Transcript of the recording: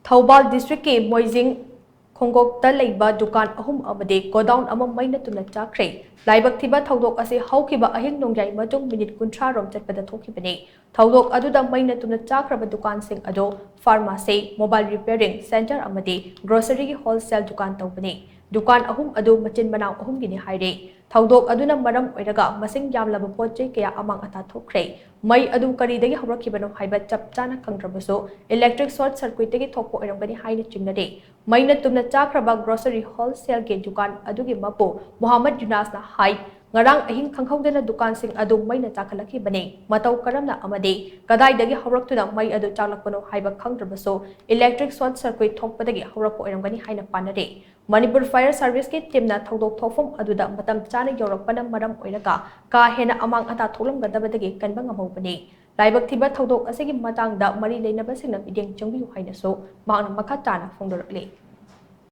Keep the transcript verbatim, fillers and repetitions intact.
ꯊꯧꯕꯥꯜ ꯗꯤꯁꯇ꯭ꯔꯤꯛꯀꯤ ꯃꯣꯏꯖꯤꯡ ꯈꯣꯡꯒꯣꯛꯇ ꯂꯩꯕ ꯗꯨꯀꯥꯟ ꯑꯍꯨꯝ ꯑꯃꯗꯤ ꯒꯣꯗꯥꯎꯟ ꯑꯃ ꯃꯩꯅ ꯇꯨꯝꯅ ꯆꯥꯛꯈ꯭ꯔꯦ꯫ ꯂꯥꯏꯕꯛ ꯊꯤꯕ ꯊꯧꯗꯣꯛ ꯑꯁꯤ ꯍꯧꯈꯤꯕ ꯑꯍꯤꯡ ꯅꯣꯡꯌꯥꯏ ꯃꯇꯨꯡ ꯃꯤꯅꯤꯠ ꯀꯨꯟꯊ꯭ꯔꯥ ꯔꯣꯝ ꯆꯠꯄꯗ ꯊꯣꯛꯈꯤꯕꯅꯤ꯫ ꯊꯧꯗꯣꯛ ꯑꯗꯨꯗ ꯃꯩꯅ ꯇꯨꯝꯅ ꯆꯥꯛꯈ꯭ꯔꯕ ꯗꯨꯀꯥꯟꯁꯤꯡ ꯑꯗꯨ ꯐꯥꯔꯃꯥꯁꯤ, ꯃꯣꯕꯥꯏꯜ ꯔꯤꯄꯦꯌꯔꯤꯡ ꯁꯦꯟꯇꯔ ꯑꯃꯗꯤ ꯒ꯭ꯔꯣꯁꯔꯤꯒꯤ ꯍꯣꯜꯁꯦꯜ ꯗꯨꯀꯥꯟ ꯇꯧꯕꯅꯤ꯫ ꯗꯨꯀꯥꯟ ꯑꯍꯨꯝ ꯑꯗꯨ ꯃꯆꯤꯟ ꯃꯅꯥꯎ ꯑꯍꯨꯝꯒꯤꯅꯤ ꯍꯥꯏꯔꯦ꯫ ꯊꯧꯗꯣꯛ ꯑꯗꯨꯅ ꯃꯔꯝ ꯑꯣꯏꯔꯒ ꯃꯁꯤꯡ ꯌꯥꯝꯂꯕ ꯄꯣꯠ ꯆꯩ ꯀꯌꯥ ꯑꯃꯥꯡ ꯑꯇꯥ ꯊꯣꯛꯈ꯭ꯔꯦ꯫ ꯃꯩ ꯑꯗꯨ ꯀꯔꯤꯗꯒꯤ ꯍꯧꯔꯛꯈꯤꯕꯅꯣ ꯍꯥꯏꯕ ꯆꯞ ꯆꯥꯅ ꯈꯪꯗ꯭ꯔꯕꯁꯨ, ꯏꯂꯦꯛꯇ꯭ꯔꯤꯛ ꯁꯣꯔꯠ ꯁꯔꯀ꯭ꯌꯨꯠꯇꯒꯤ ꯊꯣꯛꯄ ꯑꯣꯏꯔꯝꯒꯅꯤ ꯍꯥꯏꯅ ꯆꯤꯡꯅꯔꯤ꯫ ꯃꯩꯅ ꯇꯨꯝꯅ ꯆꯥꯈ꯭ꯔꯕ ꯒ꯭ꯔꯣꯁꯔꯤ ꯍꯣꯜꯁꯦꯜꯒꯤ ꯗꯨꯀꯥꯟ ꯑꯗꯨꯒꯤ ꯃꯄꯨ ꯃꯨꯍꯝꯃꯗ ꯌꯨꯅꯥꯁꯅ ꯍꯥꯏ, ꯉꯔꯥꯡ ꯑꯍꯤꯡ ꯈꯪꯍꯧꯗꯅ ꯗꯨꯀꯥꯟꯁꯤꯡ ꯑꯗꯨ ꯃꯩꯅ ꯆꯥꯛꯍꯜꯂꯛꯈꯤꯕꯅꯤ꯫ ꯃꯇꯧ ꯀꯔꯝꯅ ꯑꯃꯗꯤ ꯀꯗꯥꯏꯗꯒꯤ ꯍꯧꯔꯛꯇꯨꯅ ꯃꯩ ꯑꯗꯨ ꯆꯥꯛꯂꯛꯄꯅꯣ ꯍꯥꯏꯕ ꯈꯪꯗ꯭ꯔꯕꯁꯨ, ꯏꯂꯦꯛꯇ꯭ꯔꯤꯛ ꯁꯣꯔꯠ ꯁꯔꯀ꯭ꯌꯨꯠ ꯊꯣꯛꯄꯗꯒꯤ ꯍꯧꯔꯛꯄ ꯑꯣꯏꯔꯝꯒꯅꯤ ꯍꯥꯏꯅ ꯄꯥꯅꯔꯤ꯫ ꯃꯅꯤꯄꯨꯔ ꯐꯥꯌꯔ ꯁꯔꯚꯤꯁꯀꯤ ꯇꯤꯝꯅ ꯊꯧꯗꯣꯛ ꯊꯣꯛꯐꯝ ꯑꯗꯨꯗ ꯃꯇꯝ ꯆꯥꯅ ꯌꯧꯔꯛꯄꯅ ꯃꯔꯝ ꯑꯣꯏꯔꯒ ꯀꯥ ꯍꯦꯟꯅ ꯑꯃꯥꯡ ꯑꯇꯥ ꯊꯣꯛꯂꯝꯒꯗꯕꯗꯒꯤ ꯀꯟꯕ ꯉꯝꯍꯧꯕꯅꯤ꯫ ꯂꯥꯏꯕꯛ ꯊꯤꯕ ꯊꯧꯗꯣꯛ ꯑꯁꯤꯒꯤ ꯃꯇꯥꯡꯗ ꯃꯔꯤ ꯂꯩꯅꯕꯁꯤꯡꯅ ꯃꯤꯠꯌꯦꯡ ꯆꯪꯕꯤꯌꯨ ꯍꯥꯏꯅꯁꯨ ꯃꯍꯥꯛꯅ ꯃꯈꯥ ꯇꯥꯅ ꯐꯣꯡꯗꯣꯔꯛꯂꯤ꯫